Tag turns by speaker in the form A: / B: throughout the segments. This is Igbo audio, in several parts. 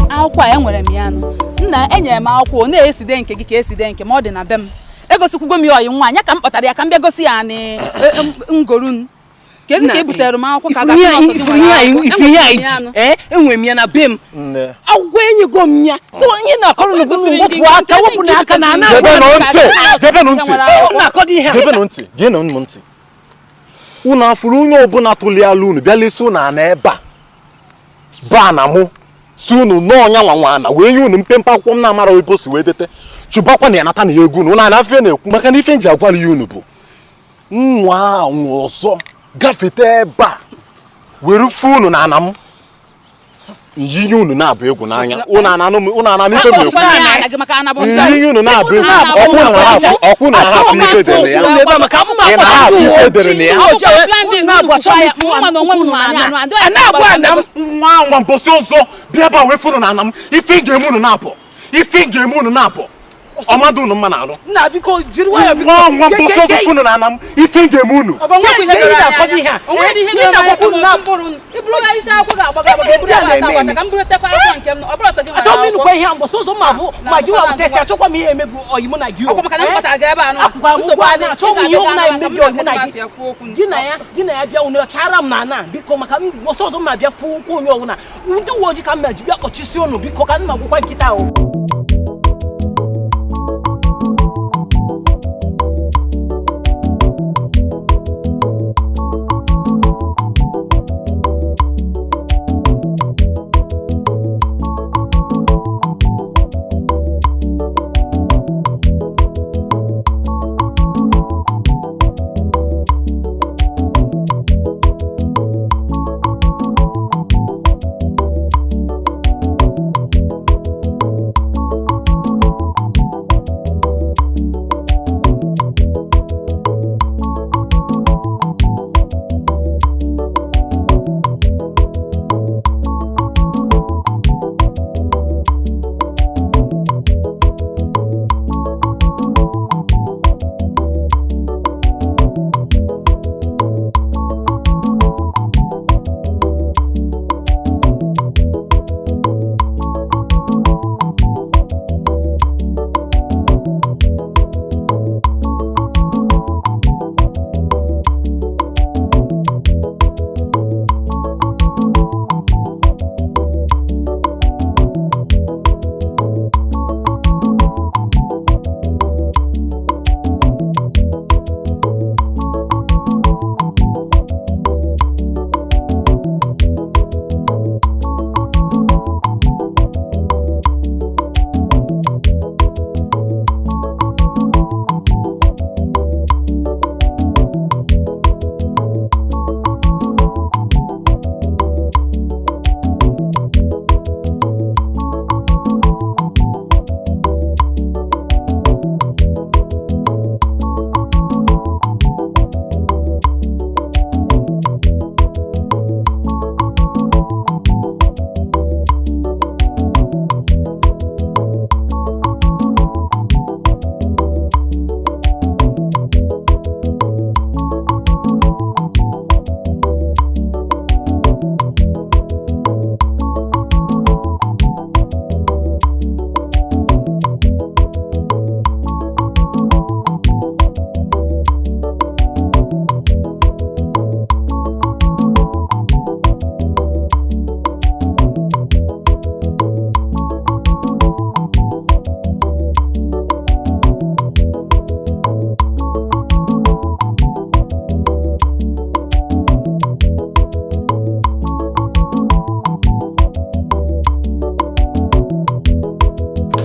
A: Akwụkwọ a enwere m ya nụ. Nna, enyere m akwụkwọ, ọ na-eside nke gị ka eside nke ma ọ dị na be m. Egosikwugo m ya ọyị nwaanyị ka m kpọtara ya ka m bịa gosi ya anị ngorun ka ezi ka e butere m akwụkwọ ka a ga-asị na ọsọ gị
B: ifuru
A: nwere
B: ihe anyị
A: akwụkwọ.
B: ifuru ihe
A: Enwere
B: anyị
A: m ya
B: ji
A: nụ.
B: Ee, enwere m ya na be m. Akwụkwọ enyego m ya, so ihe na-akọrọ na
A: Gosiri
B: wepụ
A: gị
B: aka
A: nke
B: wepụ
A: nke
B: n'aka na ana.
C: Gebenụ ntị, gebenụ ntị.
B: Na-akọdo ihe a.
C: Gebenụ ntị, geenụ m ntị. Unu afụrụ onye ọbụla tụliala unu bịa lesi unu ana ebe a baa na mụ si unu n'ọnya nwa nwa ana wee nye unu mpempe akwụkwọ m na-amara ebe o si wee dete, chụbakwa na ya nata na ya ego unu. Unu ana afọ na-ekwu maka na ife nji agwala ya unu bụ nwa anwụ ọzọ gafete ebe a were fu unu na ana m njinye unu na-abụ egwu n'anya. Unu ana unu ana ife m ekwu.
A: Ana gị maka ana bụ
C: Njinye unu na-abụ egwu ọkwụ na ahafụ ife dere ya.
B: Ebe a maka amụma.
C: Ị na-ahafụ ife dere na ya. Nwa nwa mposi ọzọ bịa ebe a wee funu na ana m, ife ị ga-eme unu na-apụ, ife ị ga-eme unu na-apụ, ọmadụ unu mma na-arụ.
B: Nna, biko, jiri nwayọọ, biko.
C: Nwa nwa mposi ọzọ funu na ana m, ife ị ga-eme unu.
B: Achọghị m ịnụkwa ihe a mgbọsọ ụzọ ma bụ ma gị nwa butesi. Achọkwa m ihe emebu ọyị mụ na gị o. Akwụkwọ m ụgwọ a na-achọ m ihe ọbụla emebi ọyị mụ na gị. Gị na ya bịa, unu chara m na ana, biko, maka mgbọsọ ọzọ ma bịa fụ ụkwụ onye ọbụla, ndị uwe ojii ka m ma ji bịa kpọchisi unu. Biko, ka m ma gwụkwa nkịta o.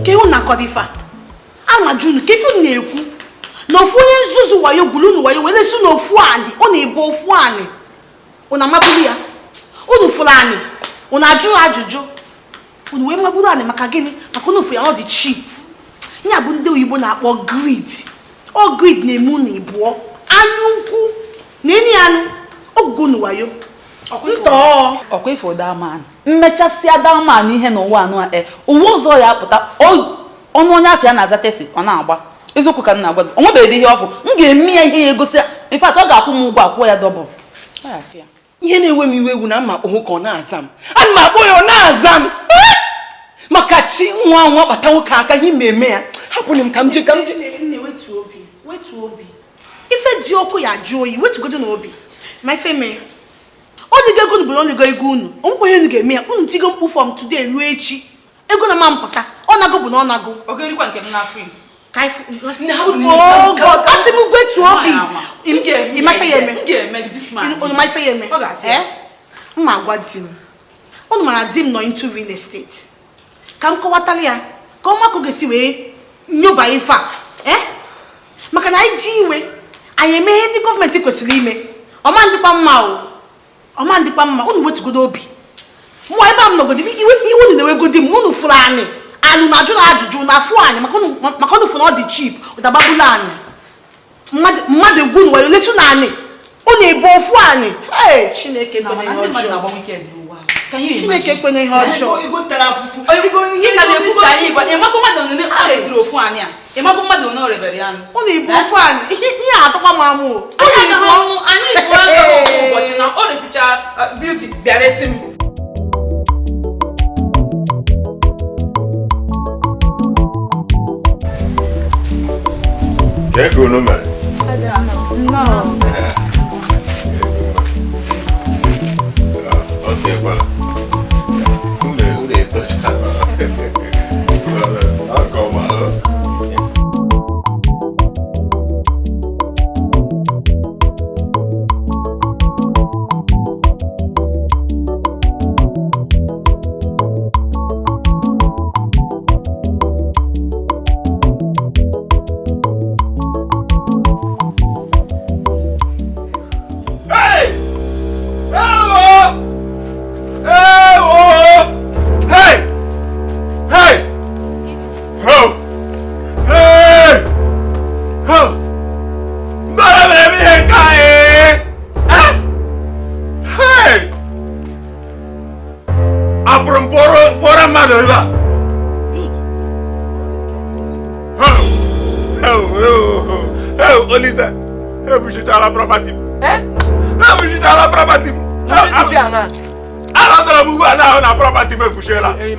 D: Ka ịhụ na-akọdo ife a amaju unu, ka ife unu na-ekwu na ofu onye nzuzu wayo gwuru unu wayo were si n'ofu anị ọ na-ebu ofu anị unu amaburu ya. Unu fụrụ anị, unu ajụrụ ajụjụ, unu wee maburu anị. Maka gịnị? Maka unu fụ ya ọ dị cheap. Ya bụ ndị oyibo na-akpọ greed. Ọ greed na-eme unu ịbụọ anya ukwu. Gwukwu unu wayo. Ntọọ.
A: Ọkwa ife daman mmechasịa daman ihe n'ụwa anụ a ụwa ọzọ ya apụta ọnụ onye afịa na-aza tesi ọ na-agba eziokwu ka m na-agwa gị o nwebeghị ihe ọfụ m ga-eme ya ihe ya egosi ya in fact ọ ga-akwụ m ụgwọ akwụọ ya double.
B: Ihe na-ewe m iwe egwu na mma akpọ ka ọ na-aza m ana m akpọ ya ọ na-aza m maka chi nwa nwa kpata nwoke aka ihe mmemme ya hapụrụ m ka m je ka m je.
D: Nne wetu obi wetu obi ife dị ọkụ ya jụọ oyi wetugodo n'obi ma ife mee oligo ego unu bụ oligo ego unu onwekwa ihe unu ga-eme ya unu tigo mkpu from today ruo echi ego na ma mpụta ọ nago bụ na ọ nago
A: ogerikwa nke m n'afọ
D: asị m wetu obi ịmafe ya eme unu ife ya eme mma agwa di m unu mara di m nọ into real estate ka m kọwatara ya ka ọma ka ọ ga-esi wee nyoba ife a maka na anyị ji iwe anyị eme ihe ndị gọọmenti kwesịrị ime ọma ndịkwa mma o ọma ndịkwa mma unu wetugodo obi mụọ ebe a m nọgodi iwe unu na-ewegodi m unu fụrụ anyị anụ na ajụ na ajụjụ na afụ anyị maka unu fụrụ na ọ dị cheap ụdabagbulu anyị mmadụ egwu unu were letu na anyị unu ebu ofu anyị. Ee, Chineke kwene ihe ọjọọ. Chineke kwene ihe ọjọọ. Unu ebu ofu anyị ihe atọkwa m amụ.
A: Anyị bụ ụbọchị na o resicha beauty bịara esi m.
C: Ka unu mere?
A: No.
C: Ọ dịkwala. Unu etochala. Ọ ma.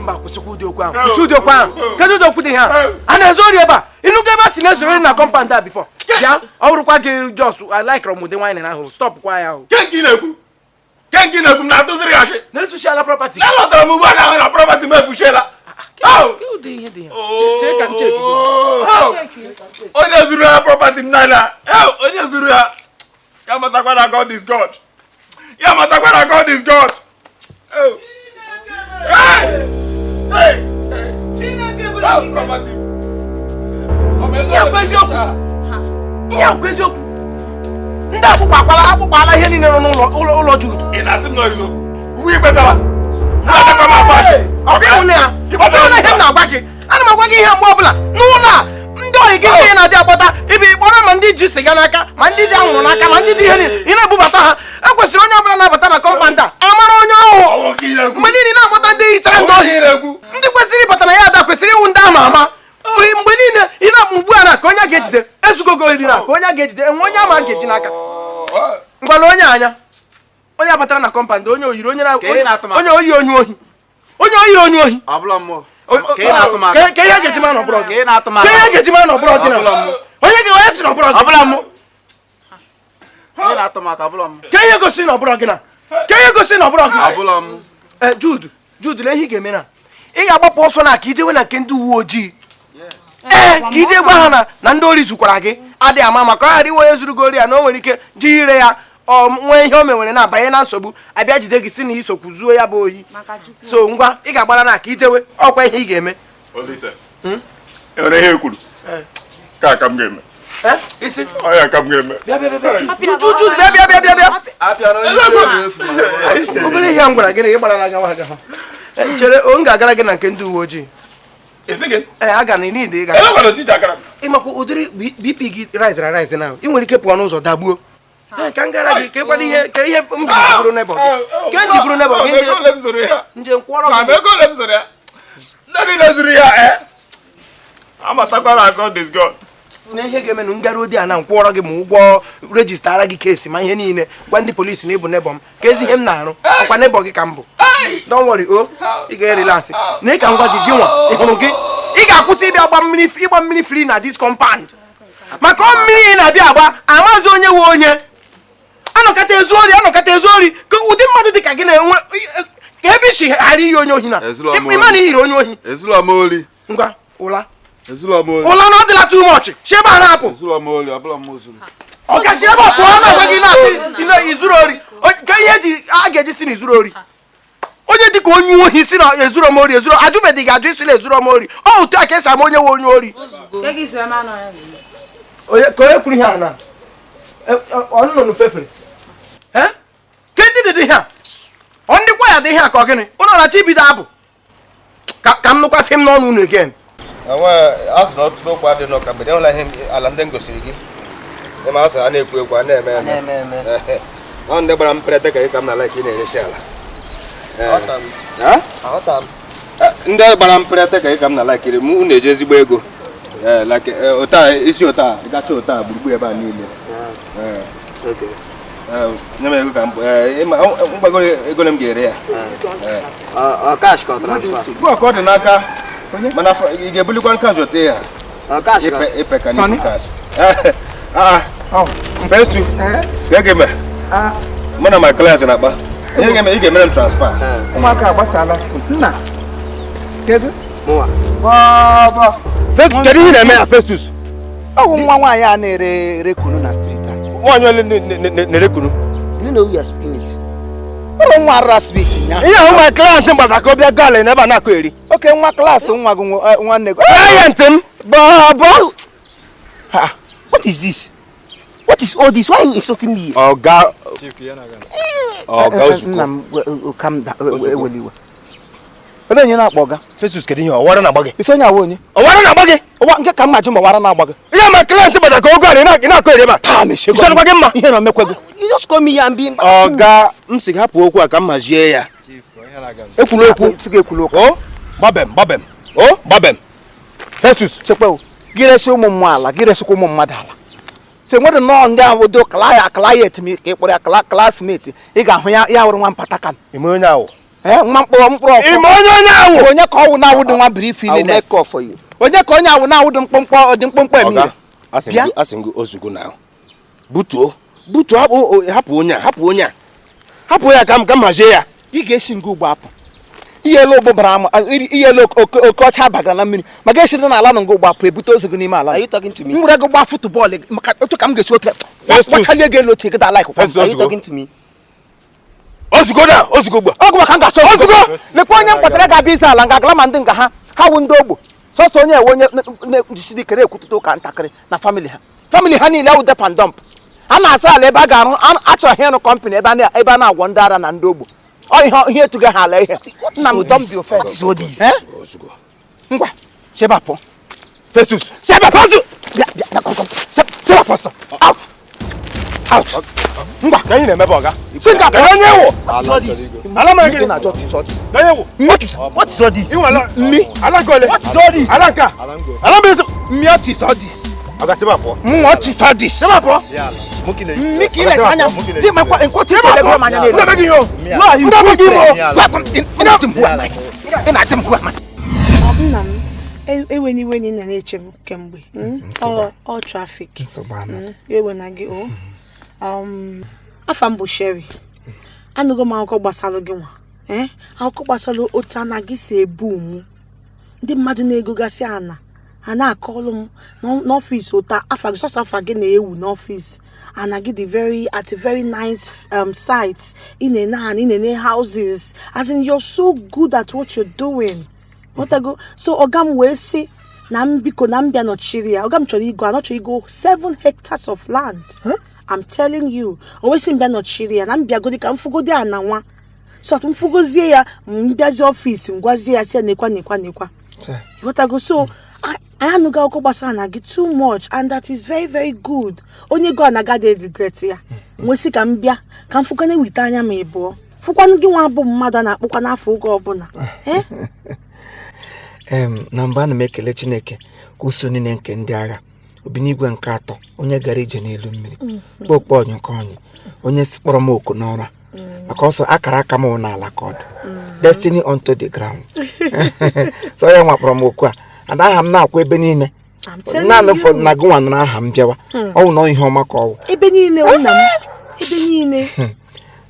B: Mba kwụsịkwa ụdị okwu ahụ kwụsị ụdị okwu ahụ kedu ụdị okwu dị ha a na-ezu ori ebe a ịnụgo ebe a si na-ezuru ori na compound a before bịa ọ bụrụkwa gị jos I like m ụdị nwaanyị na ahụ stop kwa ya ahụ
C: kenki na-ekwu m na-atụziri ya ashị
B: na-esuchiala property
C: alọtara m ugbu a na-ahụ na property m efuchiela. Onye zuru ya property m n'anya onye zuru ya ya matakwa na God is God ya matakwa na God is God. Hey! Hey! Hey!
B: Ihe akwa eziokwu ndị akpụkpọ akwala akpụkpọ ala ihe niile nọ n'ụlọ ụlọ Jude.
C: Ị na-asị m na eziokwu ugbu ikpetara na-adakwa m afọ asị.
B: Ọ bụrụ na ihe m na-agwa gị ana m agwa gị ihe mgbe ọbụla n'ụlọ a ndị oyi gị ndị na-adị akpọta ibi kpọrọ ma ndị ji siga n'aka ma ndị ji anwụrụ n'aka ma ndị ji ihe niile ị na-ebubata ha ekwesịrị onye ọbụla na-abata na compound a amara onye ọhụụ mgbe niile na-akpọta ndị hichara ndị ohi ndị kwesịrị ịbata na ya ada kwesịrị ịwụ ndị ama ama mgbe niile ị na-akpọ ugbu a na ka onye ga-ejide ezugogo iri na ka onye ga-ejide enwe onye ama ga-eji n'aka ngwala onye anya onye abatara na compound onye oyiri onye onye oyi onye ohi onye oyi onye ohi ka ihe ga-eji mara n'ọbụrụ gị ka ihe ga-eji mara n'ọbụrụ gị onye onye si n'ọbụrụ gị ka ihe gosi n'ọbụrụ gị na ka ihe gosi n'ọbụrụ gị Jude Jude lee ihe ị ga-eme na ị ga-agbapụ ọsọ na ka ijewe na nke ndị uwe ojii ee ka ije gwa ha na ndị ori zukwara gị adịghị ama maka ọ ghara iwe onye zuru gị ori ya na o nwere ike ji ire ya ọ nwee ihe o menwere na-abanye na nsogbu abịa jide gị si na isokwu zuo ya bụ ohi so ngwa ị ga-agbara na ka ijewe ọkwa ihe ị ga-eme.
C: Enwere ihe kwuru ka aka m ga-eme
B: isi
C: ọya ka m ga-eme
B: bịa bịa bịa Jude bịa bịa bịa bịa bịa obere ihe m gwara gị na ị gbara agawa agawa chere o m ga-agara gị na nke ndị uwe ojii. Ee, aga na need ịga. Ịmakwa ụdịrị BP gị rise na rise na ị nwere ike pụọ n'ụzọ dagbuo.
E: Ka m gara gị ka ịkwado ihe ka ihe m ji bụrụ neighbor gị ka m ji bụrụ neighbor gị nje nkwọrọ gị.
F: Ego ole m zụrụ ya? Ndị niile zụrụ ya amatakwa God is God.
E: Na ihe ga-eme na ngara odi a na nkwọrọ gị ma ụgwọ rejistara gị case ma ihe niile gwa ndị polisi na ịbụ neighbor m ka ezi ihe m na-arụ ọkwa neighbor gị ka m bụ. Don't worry o, ị ga-erelax na ị ka ngwa gị gị nwa ị hụrụ gị ị ga-akwụsị ịbịa ịgba mmiri free na this compound maka ọ mmiri ị na-abịa agba amazi onye nwe onye anọkata ezu ori anọkata ezu ori ka ụdị mmadụ dị ka gị na-enwe ka ebe isi ghara iyi onye ohi na ịma na iyiri onye ohi ngwa ụla ụla na ọ dịla too much si ebe a na-apụ ọkachi ebe a pụọ na-agwa gị na-asị izuru ori ka ihe a ga-eji si na izuru ori onye dị ka onye ohi si na ezuru m ori ezuru ajụbeghị gị ajụ isi na ezuru m ori ọ otu a ka esi ama onye nwe onye ori ka onye kwuru ihe a na ọnụnụ fefere ke ndị dị ha ọ ndị kwa ya dị ihe a ka ọ gịnị ụlọ na-achọ ibido abụ ka m nụkwa fim n'ọnụ unu again.
G: Azụ na ọtụtụ okwu adị n'ụka mgbe enwela ihe ala ndị m gosiri gị ịma asị a na-ekwu ekwu a na-eme eme ọ ndị gbara mperete ka ị ka m na like ị na-eresi ala ndị gbara mperete ka ị ka m na like iri mụ na-eji ezigbo ego isi ụta gacha ụta gburugburu ebe a niile nye m ego ka mgbagoro ego m ga-ere ya ka ọ dị n'aka mana ị ga-ebulikwa nka zote ya ipe ka n'isi cash. First two ga-eme mụ na my client na-akpa ị ga-emere m transfer.
H: Ụmụaka agbasala school nna kedu
G: kedu ihe na-eme ya Festus?
H: Ọ bụ nwa nwaanyị a na-ere kunu na street a.
G: Nwaanyị ole na-ere kunu?
H: Do you know who you are speaking with? Ọ nwa ara sweet nya.
G: Ihe ahụ my client gbara ka ọ bịa gaala n'ebe a na-akụ eri.
H: Oke nwa klaasị nwa gị nwanne gị.
G: Client m.
H: Baba.
B: Ha. What is this? What is all this? Why are you insulting me?
G: Oga. Oga Ozuko.
H: Nna m calm down. Eweliwe. Ebe onye na-akpọ ọga?
G: Festus kedu ihe ọwara na-agba gị?
H: Isi onye awụ onye?
G: Ọwara na-agba gị?
H: Ọwa nke ka m ajụ ma ọwara na-agba gị.
G: Ihe ma client gbara ka ogo a ị na-akọ eri ebe a.
H: Taa mechie
G: gị. Gị mma.
H: Ihe na omekwe gị.
B: You just call me and be.
G: Ọga m sị gị hapụ okwu a ka m hazie ya. Ekwula okwu.
H: Sị gị ekwula okwu.
G: O gbabem gbabem. O gbabem. Festus
H: chekwa o. Gị resi ụmụ mmụọ ala, gị resikwa ụmụ mmadụ ala. So enwere nnọọ ndị ahụ do client m ka ị kpọrọ ya classmate ị ga-ahụ ya ya wụrụ nwa mpataka.
G: Ime onye ahụ.
H: Nwa mkpụrụ mkpụrụ ọkụ.
G: Ime onye onye ahụ.
H: Onye ka ọwụ na-awụ dị nwa brief
B: ile.
H: Onye ka onye awụ na-awụ dị mkpụmkpụ dị mkpụmkpụ eme ile.
G: Asị m gị ozugbo na butuo butuo hapụ onye a hapụ onye a hapụ ya ka m hazie ya.
H: Ị ga-esi nga ugbo apụ. Iyelu ụbụbara ama iyelu oke ọcha abaga na mmiri ma ga-esi dị n'ala na nga ugbo apụ ebute ozu gị n'ime ala.
B: Are you talking to me?
H: M were gị gbaa futubọọlụ maka otu ka m ga-esi otu gbachalie gị elu otu gị da like.
B: Are you talking to me?
G: Ozugbo na ozugbo ugbu a.
H: Ọgụ maka m ga-asọ ozugbo. Lekwa onye m kpatara ga-abịa ịza ala nga agala ma ndị nga ha ha wụ ndị ogbo sọsọ onye ewe onye jisiri ike na-ekwutụta ụka ntakịrị na famili ha famili ha niile wụ def and dump. A na-asa ala ebe a ga-arụ achọghị ịrụ kọmpanị ebe a na-agwọ ndị ara na ndị ogbo ọ ihe etuga ha ala ihe. Nna m don't be offended. Ngwa chebe apụ.
G: Festus
H: chebe apụ. Bịa bịa chebe apụ ọsọ. Out. Out. Ngwa
G: ka anyị na-emebe ọga.
H: Singa
G: ka onye wụ. Ala ma gịnị? Ka onye wụ.
B: What is all this?
H: Mi.
G: Ala nke ole?
B: What is all this?
G: Ala nke a. Ala mbe
H: Mi what is all this?
G: Ọga sebe apụọ.
H: M what is all this?
G: Sebe apụọ.
H: Mi ka ị na-eche anya m. Di ma nkwa otu isi elego m anya n'elu.
G: Ndị be gị ihe o. Ndị be gị ihe o.
H: Ị na-achị m hụ ama.
D: Nna m ewena iwe na ị na-eche m kemgbe. Ọ trafik. Ewena gị o. Afa m bụ Sherry. Anụgo m akụkọ gbasara gị nwa. Akụkọ gbasara otu anaghị si ebu mụ. Ndị mmadụ na-egogasị ana ha na-akọlụ m n'ọfịs ụta afa gị sọsọ afa gị na-ewu n'ọfịs. Ana gị dị very at a very nice site. Ị na-ene ana, ị na-ene houses. As in you're so good at what you're doing. Nwetago so ọga m wee sị na m biko na m bịa nọchiri ya. Ọga m chọrọ igo anọ chọrọ igo 7 hectares of land. I'm telling you. O wee sị m bịa nọchiri ya na m bịagodi ka m fugodi ana nwa. So at m fugozie ya m bịazi ọfịs m gwazie ya sị ya nekwa nekwa nekwa. Nwetago so Anyị anụgo akụkọ gbasara na gị too much and that is very very good. Onye go na gada regret ya. Nwesị ka m bịa ka m fụkwana wite anya ma ị bụọ. Fụkwanụ gị nwa bụ mmadụ a na-akpọkwa n'afọ oge ọbụla.
H: Na mbụ ana m ekele Chineke ka uso niile nke ndị agha obinigwe nke atọ onye gara ije n'elu mmiri kpokpo ọnyụ nke ọnyụ onye kpọrọ m oku n'ọra maka ọsọ akara aka m n'ala ka ọ dị destiny onto the ground. So ya nwa kpọrọ m oku a and aha m na-akwụ ebe niile naanị na gị nwa nụrụ aha m bịawa ọwụ na ihe ọma ka ọwụ
D: ebe niile nna m ebe niile.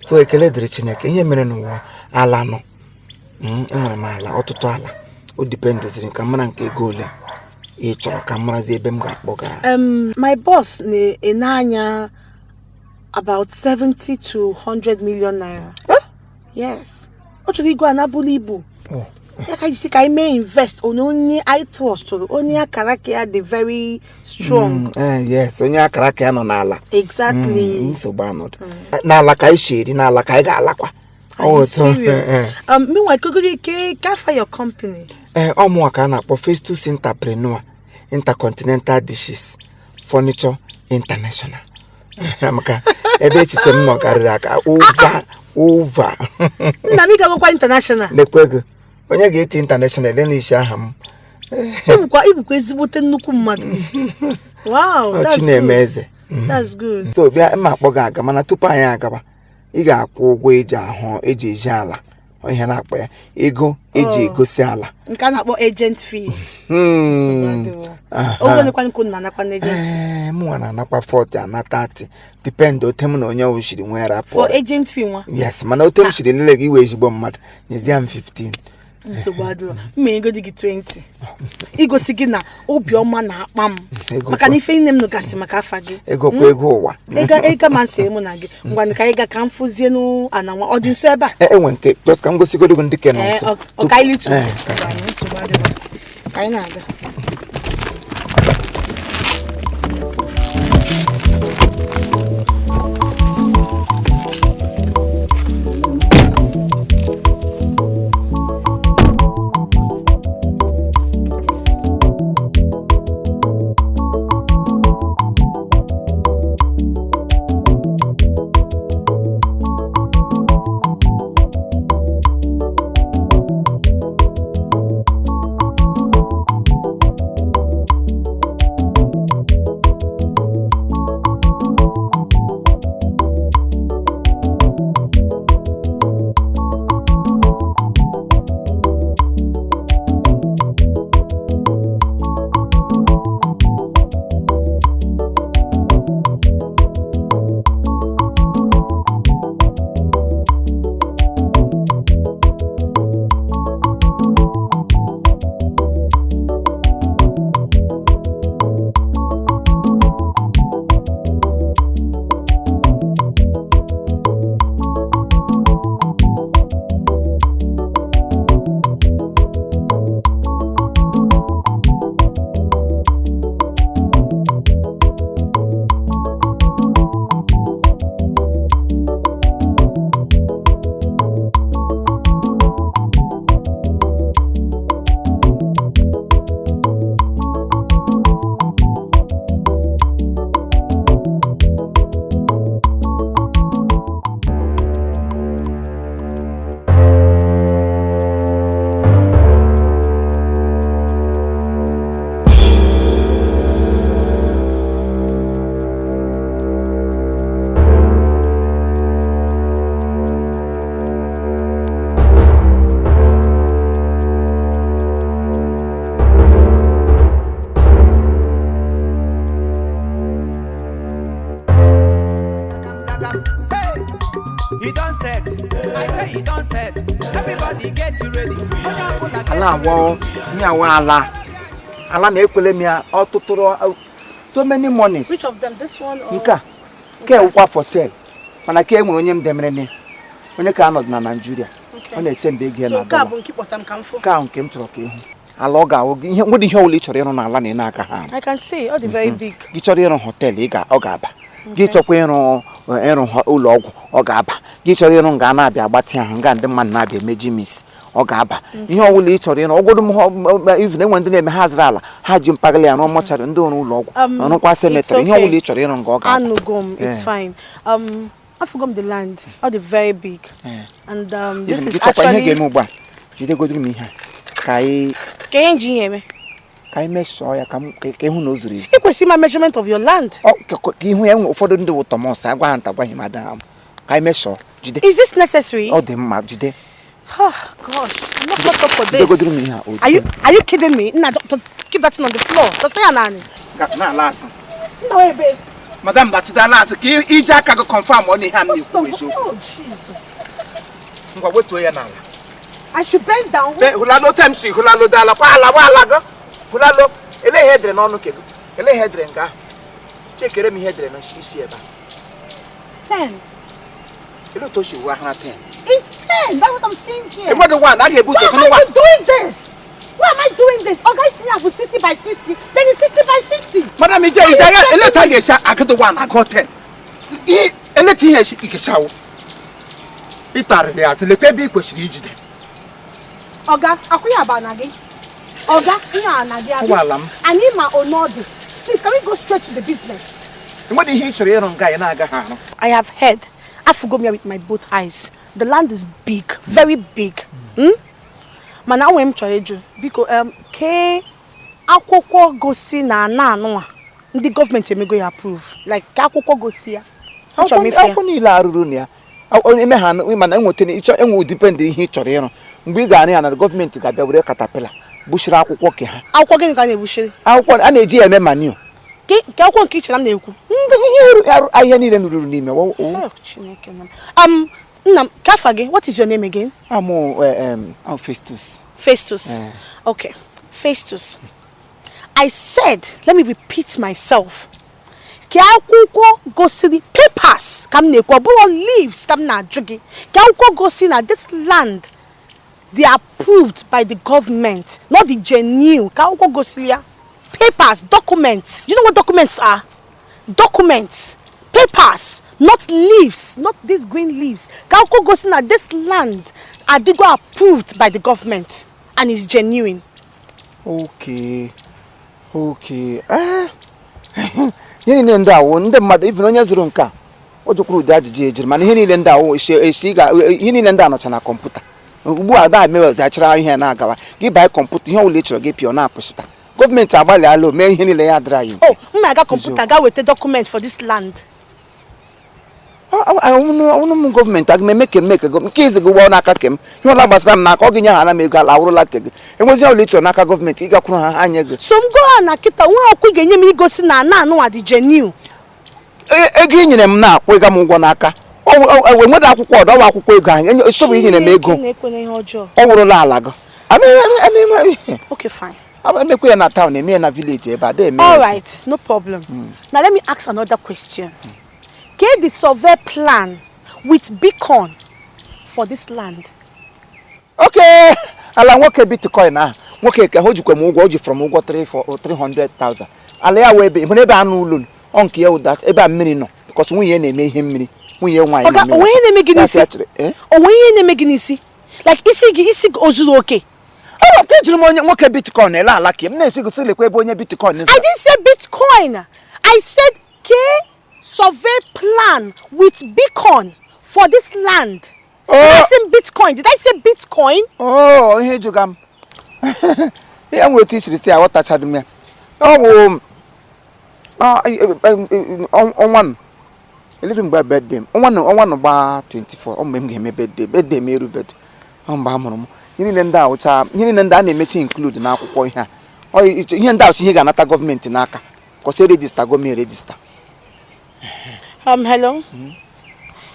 H: So ekele dịrị Chineke ihe mere n'ụwa ala nọ enwere m ala ọtụtụ ala o dipendiziri ka mara nke ego ole ị chọrọ ka m marazi ebe m ga-akpọ ga.
D: My boss na-ene anya about 70 to 100 million naira. Yes. Ọ chọrọ igo ana buru ibu. Ya ka isi ka anyị mee invest onye I trust onye akara aka ya dị very strong.
H: Yes, onye akara aka ya nọ n'ala.
D: Exactly.
H: Nsogbu anọdụ. N'ala ka anyị si eri, n'ala ka anyị ga-alakwa.
D: Are you serious? Meanwhile, Kogori, kafa your company.
H: Ọmụwa ka a na-akpọ Festus Entrepreneur Intercontinental Dishes Furniture International. Maka ebe echiche m nọ karịrị aka over.
D: Nna m ịgagokwa international.
H: Lekwe gị onye ga-eti international ele n'isi aha m.
D: Ibukwa ezigbote nnukwu mmadụ. Wow, that's
H: good. Eze.
D: That's good.
H: So bịa mma akpọ gị aga mana tupu anyị agaba ị ga-akwụ ụgwọ eji ahụ eji eji ala ihe na-akpọ ya ego eji egosi ala
D: nke a na-akpọ agent fee.
H: Mụnwa na-anakwa 40 ana 30 depend ote m na onye ọ shiri nwee rapụ
D: for agent fee nwa.
H: Yes, mana ote m shiri lele gị iwe ezigbo mmadụ nyezie m 15.
D: Nsogbu adịrọ mma ego dị gị 20 igosi gị na obiọma na-akpa m maka na ife nne m nụgasị maka afa gị
H: ego kwa ego ụwa
D: ego ma nsị mụ na gị ngwa ka anyị ga ka m fụzie n'ana nwa ọ dị nso ebe a
H: enwe nke just ka m gosigodo gị ndị ke nọ nso
D: ọ ka anyị litu ka anyị na-aga.
H: Ala ala na-ekwele m ya ọtụtụrụ so many monies.
D: Which of them, this one or
H: nke a ke wụkwa for sale mana ke enwere onye m demere ne onye ka anọdụ na Naịjirịa ọ na-ese mbe ego ya na
D: so ka bụ nke kpọta m ka m fụ
H: ka nke m chọrọ ka ịhụ ala ọ ga-awụ gị ihe nwere ihe ọbụla ị chọrọ ịrụ n'ala na ị na-aka ha.
D: I can see all the very big.
H: Gị chọrọ ịrụ họteelụ ọ ga-aba gị chọkwa ịrụ ụlọ ọgwụ ọ ga-aba gị chọrọ ịrụ nga na-abịa agbatị ahụ nga ndị mmadụ na-abịa emeji mis Ọ ga-aba ihe ọbụla ị chọrọ ịrụ ọgwụdụ m even enwe ndị na-eme ha zụrụ ala ha ji mpaghara ya rụọ mortuary, ndị ọrụ ụlọ ọgwụ, rụkwa cemetery, ihe ọbụla ị chọrọ ịrụ nga ọ ga-aba.
D: Anụgo m, it's fine. Afụgo m the land, ọ dị very big and this is actually
H: ihe ga-eme ugbu a. Jidegodiri m ihe a ka anyị
D: ka ihe nji ihe eme
H: ka anyị mesọọ ya ka ịhụ na o zuru ezu.
D: Ị kwesịrị ịma measurement of your land.
H: Ka ihu ya ụfọdụ ndị wụ Thomas agwa ha nta gwaghị m ada ka anyị mesọọ. Jide.
D: Is this necessary?
H: Ọ dị mma, jide.
D: Oh gosh, I'm not cut up for this. Are you kidding me? Nna, keep that thing on the floor. Just say anani.
H: Na last.
D: No way, babe.
H: Madam, but that last ka iji aka gị confirm ọ na ihe a m na-ekwu eziokwu.
D: Oh Jesus.
H: Ngwa wetuo ya n'ala.
D: I should bend down.
H: Hulalo time si hulalo dala kwa ala wa ala go. Hulalo ele ihe edere n'ọnụ ke gị. Ele ihe edere nga. Chekere m ihe edere na isi ebe a.
D: 10.
H: Ele otu o si wuo ahara 10.
D: It's 10. That's what I'm seeing here.
H: Why
D: am I doing this? Why am I doing this? Oh, guys, me with 60 by 60. Then it's 60 by 60.
H: Madam, you I got 1, I got 10.
D: Oga, akuya banagi. Oga, ina anagi. Anima onodi. Please, can we go straight to the business? I have heard. Afugomia with my both eyes. The land is big, very big. Mana awe m chọrọ ịjụ biko ke akwụkwọ gosi na ana anụwa ndị gọọmenti emego ya approve, like ke akwụkwọ gosi ya.
H: Akwụkwọ niile arụrụ na ya eme ha mana enweta ịchọ enwe dipendị ihe ị chọrọ ịrụ mgbe ị ga-arụ ya na gọọmenti ga-abịa were katapila gbuchiri akwụkwọ ke ha.
D: Akwụkwọ gịnị ka a na-egbuchiri?
H: Akwụkwọ a na-eji ya eme manio.
D: Ke akwụkwọ nke ị chere m na-ekwu?
H: Ndị ihe ahịa niile nụrụrụ n'ime.
D: Chineke nna m, ka afa gị? What is your name again?
H: I'm Festus.
D: Festus. Okay, Festus. I said, let me repeat myself. Ke akwụkwọ gosiri papers ka m na-ekwu, ọ bụrụ leaves ka m na-ajụ gị. Ke akwụkwọ gosi na this land they approved by the government, not the genuine. Ka akwụkwọ gosiri ya. Papers, documents. Do you know what documents are? Documents, papers, not leaves, not these green leaves. Ka akwụkwọ gosi na this land adigo approved by the government and is genuine.
H: Okay, okay. Ihe niile ndị awụ ndị mmadụ even onye zụrụ nke a o jukwuru ụdị ajụjụ ejiri mana ihe niile ndị awụ ihe niile ndị anọcha na kọmputa ugbu a da mewezachara ihe na-agawa gị banye kọmputa ihe ọbụla ị chọrọ gị pịọ na-apụsịta. Gọọmenti agbalịala o mee ihe niile ya dịrị anyị.
D: Oh, m na-aga kọmputa ga weta document for this land.
H: Ọnụ m gọọmenti aga m eme ka eme ka nke izi gị ụgbọ n'aka ke m ihe ọla gbasara m n'aka ọ gị nyeghara m ego ala awụrụla ke gị enwezi ọbụla ị chọrọ n'aka gọọmenti ị gakwuru ha ha nye gị.
D: So m gụọ na kịta nwa akwụkwọ ga-enye m igosi na ana anụnwa dị genuine.
H: Ego ị nyere m na-akwụ ịga m ụgwọ n'aka enwere akwụkwọ ọdọ ọwa akwụkwọ ego anyị esobe ị nyere m ego ọ wụrụla ala gị.
D: Okay, fine.
H: Emekwa ya na town eme ya na village ebe a da eme.
D: All right, no problem. Now let me ask another question. Get the survey plan with beacon for this land.
H: Okay, ala nwoke bitcoin ahụ nwoke ka o jikwa m ụgwọ o ji from ụgwọ 300,000 ala ya wee ebe hụrụ ebe anụ ụlọ ọ nke ya ụda ebe a mmiri nọ because nwunye na-eme ihe mmiri nwunye nwaanyị na-eme.
D: Onwe ihe na-eme gị n'isi? Onwe ihe na-eme gị n'isi? Like isi gị isi ozuru oke.
H: Ọ ka ejiri m onye nwoke bitcoin ele ala ka m na-esi gosi lekwa ebe onye bitcoin.
D: I didn't say bitcoin. I said ke survey plan with beacon for this land. Oh. Did I say bitcoin? Did I say bitcoin?
H: Oh, ihe jụga m. Ya nwere otu isiri si aghọtachadị m ya. Ọ wụ ọnwa m eleghị mgbe birthday m ọnwa nọ gbaa 24 ọ mgbe m ga-eme birthday m erubed ọ mgbe a mụrụ m. Ihe niile ndị awụcha ihe niile ndị a na-emechi include n'akwụkwọ ihe a ihe ndị awụcha ihe ga-anata gọọmenti n'aka kọsị rejista gọọmenti rejista.
D: Hello.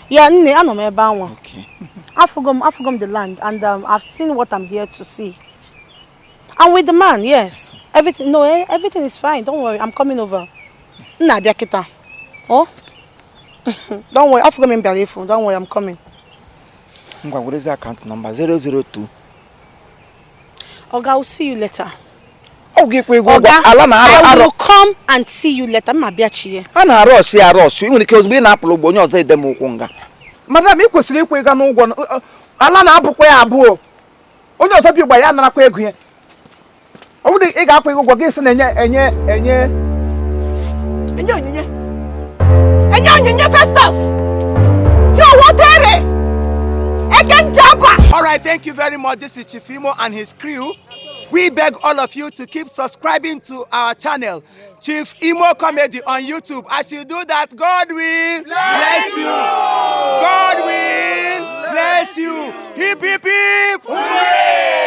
D: Yeah, nne, anọ m ebe anwa. Okay. Afụgo m the land and I've seen what I'm here to see. I'm with the man, yes. Everything, no, everything is fine. Don't worry, I'm coming over. Nna abịa kịta. Oh? Don't worry, afụgo m bịara ifu. Don't worry, I'm coming.
H: Ngwa werezi account number 002.
D: Oga, I'll see you later.
H: Oga,
D: I will come and see you later. Ma bịa chie.
H: A na-arụ ọsị arụ ọsị. Ị nwere ike ozugbo ị na-apụrụ ụgbọ onye ọzọ ede m ụkwụ nga. Madam, ị kwesịrị ịkwụ ịga n'ụgwọ. Ala na-abụkwa ya abụọ. Onye ọzọ bi ugbu a ya narakwa ego ya. Ọ bụrụ ị ga-akwụ ego ụgwọ gị sị na enye enye enye
D: Enye onyinye. Enye onyinye Festus. Ya wotere. Eke njaba.
H: All right, thank you very much. This is Chief Imo and his crew. We beg all of you to keep subscribing to our channel, Chief Imo Comedy on YouTube. As you do that, God will bless you. God will bless you. Hip, hip, hip. Hooray!